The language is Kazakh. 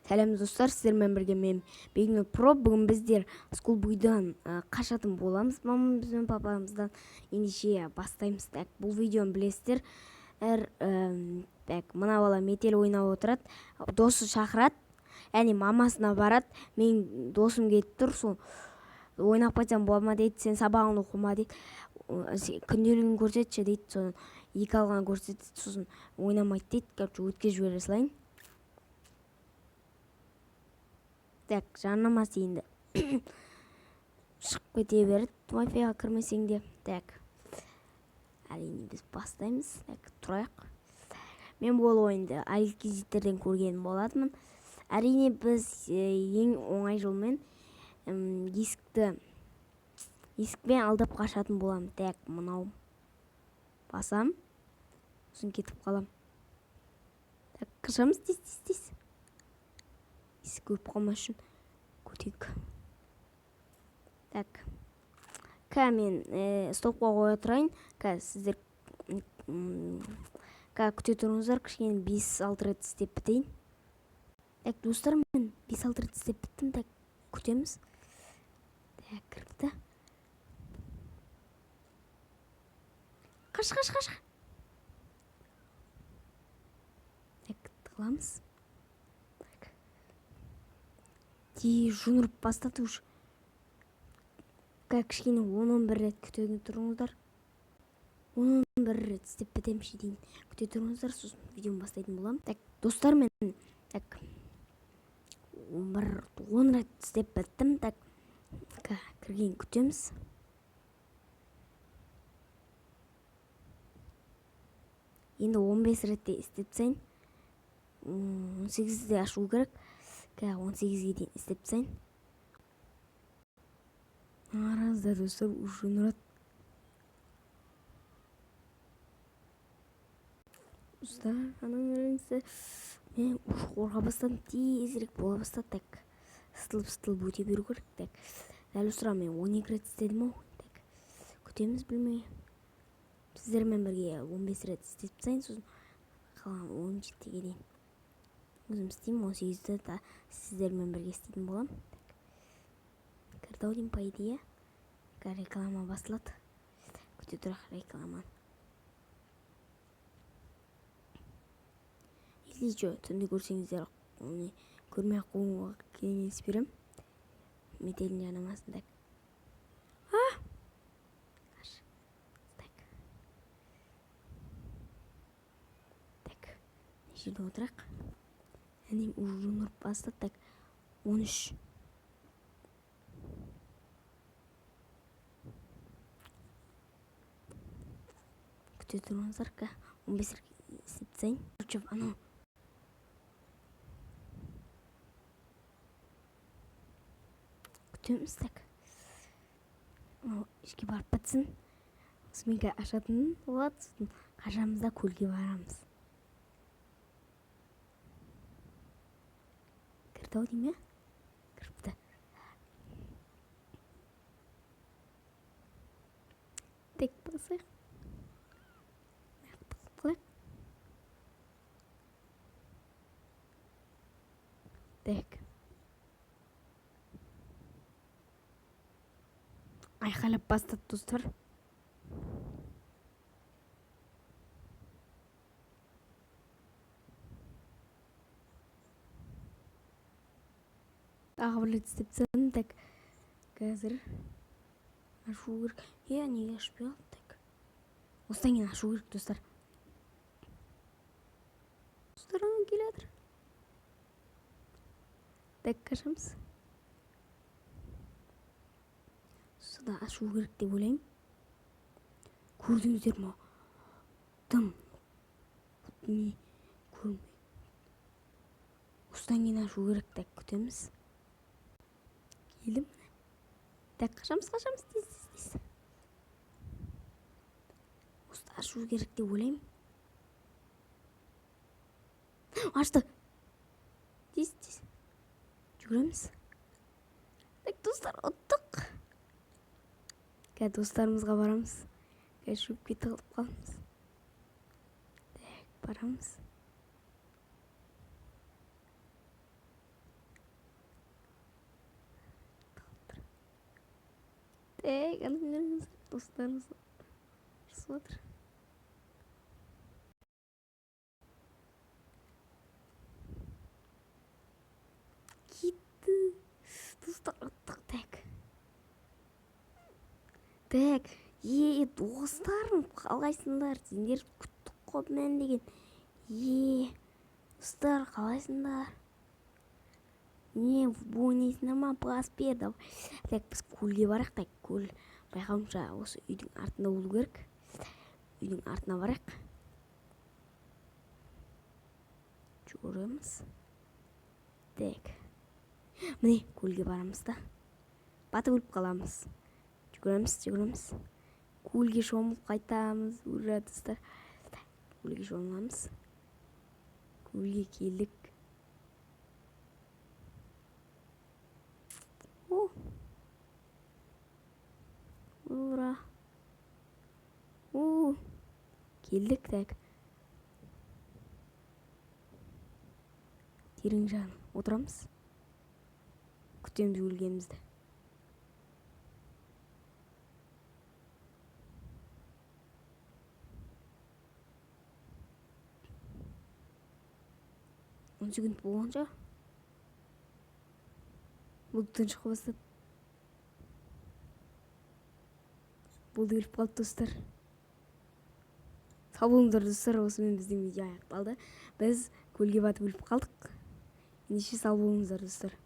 Сәлем, достар! Сіздермен бірге мен, Бегнұр Про. Бүгін біздер Скулбойдан қашатын боламыз, мамамыз бен папамыздан. Ендеше бастаймыз. Так, бұл видеоны білесіздер. Так, мына бала метель ойнап отырады, досы шақырады, яғни мамасына барады. Мен досым келіп тұр, сол ойнап қайтсам бола ма дейді. Сен сабағыңды оқыма дейді, күнделігін көрсетші дейді. Содан екі алған көрсетеді, сосын ойнамайды дейді. Короче, өткізіп жібере салайын. Так, жарнамасы енді шығып кете береді, вайфайға кірмесең де. Так, әрине, біз бастаймыз. Так, тұрайық. Мен бұл ойынды Аликизиттерден көрген болатынмын. Әрине, біз ең оңай жолмен есікпен алдап қашатын боламыз. Так, мынау басам, сосын кетіп қалам. Так, қашамыз. Тез, тез, тез, есік көріп қалмас үшін көтейік. Так, мен стопқа қоя тұрайын. Қазір сіздер күте тұрыңыздар, кішкене 5-6 рет істеп бітейін. Так, достар, мен 5-6 рет істеп біттім. Так, күтеміз. Так, кіріпті. Қаш, қаш, қаш! Так, тығыламыз. Так, тез жон ұрып бастады уже. Кішкене 10-11 рет күте тұрыңыздар. 10-11 рет істеп бітемін дейін күте тұрыңыздар, сосын видеоны бастайтын боламын. Так, достар, мен, так, бір 10 рет істеп біттім. Так, кірген күтеміз. Енді 15 ретте істеп тастайын. 18-де ашу керек. 18-ге дейін істеп тастайын. Қараңыздар, достар, уже ұрады. Достар, ананың, мен уже қорқа бастадым, тезірек бола бастады. Так, сытылып сытылып өте беру керек. Так, дәл осы мен 12 рет істедім ау. Так, күтеміз. Білмей, сіздермен бірге 15 рет істеп тастайын, сосын қалған 17-ге дейін өзім істеймін, 18-ді да сіздермен бірге істейтін боламын. Так, кірді ау деймін, по идее. Реклама басылады, күте тұрайық рекламаны. Если че, түнде көрсеңіздер, не көрмей ақ қоюға кеңес беремін метелдің жарнамасын. Так, а так, так, мына жерде отырайық. Әне, уже ұрып бастады. Так, 13. Күте тұрыңыздар, 15 істеп тастайын. Короче, анау күтеміз. Так, анау ішке барып бітсін, сосын ашатын болады, сосын қашамыз да көлге барамыз. Кірді ау деймін, иә, кіріпті. Так, басайық, қылайық. Так, айқайлап бастады, достар. Тағы бір рет істеп тастадым. Так, қазір ашу керек. Е, неге ашпай қалды? Так, осыдан кейін ашу керек, достар. Достар, анау келе жатыр. Так, қашамыз. Сода ашу керек деп ойлаймын. Көрдіңіздер ма? Дым не көрмей. Осыдан кейін ашу керек. Так, күтеміз. Келді міне. Так, қашамыз, қашамыз, тез, тез, тез! Осыны ашу керек деп ойлаймын. Ашты! Тез, тез жүгіреміз. Так, достар, ұттық. Қазір достарымызға барамыз. Қазір шөпке тығылып қаламыз. Так, барамыз. Так, ана қараңыздар, достарымыз ұрысып жатыр. Кетті. Достар, ұттық, так. Так, е, достарым, қалайсыңдар? Сендер күттік қой мен деген. Е, достар, қалайсыңдар? Не, футбол ойнайсыңдар ма? Пас бер, давай. Так, біз көлге барайық, так, көл байқауымша осы үйдің артында болу керек. Үйдің артына барайық. Жүгіреміз. Так. Міне, көлге барамыз да. Батып өліп қаламыз. Жүгіреміз, жүгіреміз. Көлге шомылып қайтамыз. Ура, достар. Көлге шомыламыз. Көлге келдік. О! Ура! У! Келдік, так. Терең жағына отырамыз. Күтеміз өлгенімізді. 10 секунд болғанша бұл түн шыға бастады. Болды, өліп қалды, достар. Сау болыңыздар, достар. Осымен біздің видео аяқталды. Біз көлге батып өліп қалдық. Ендеше, сау болыңыздар, достар.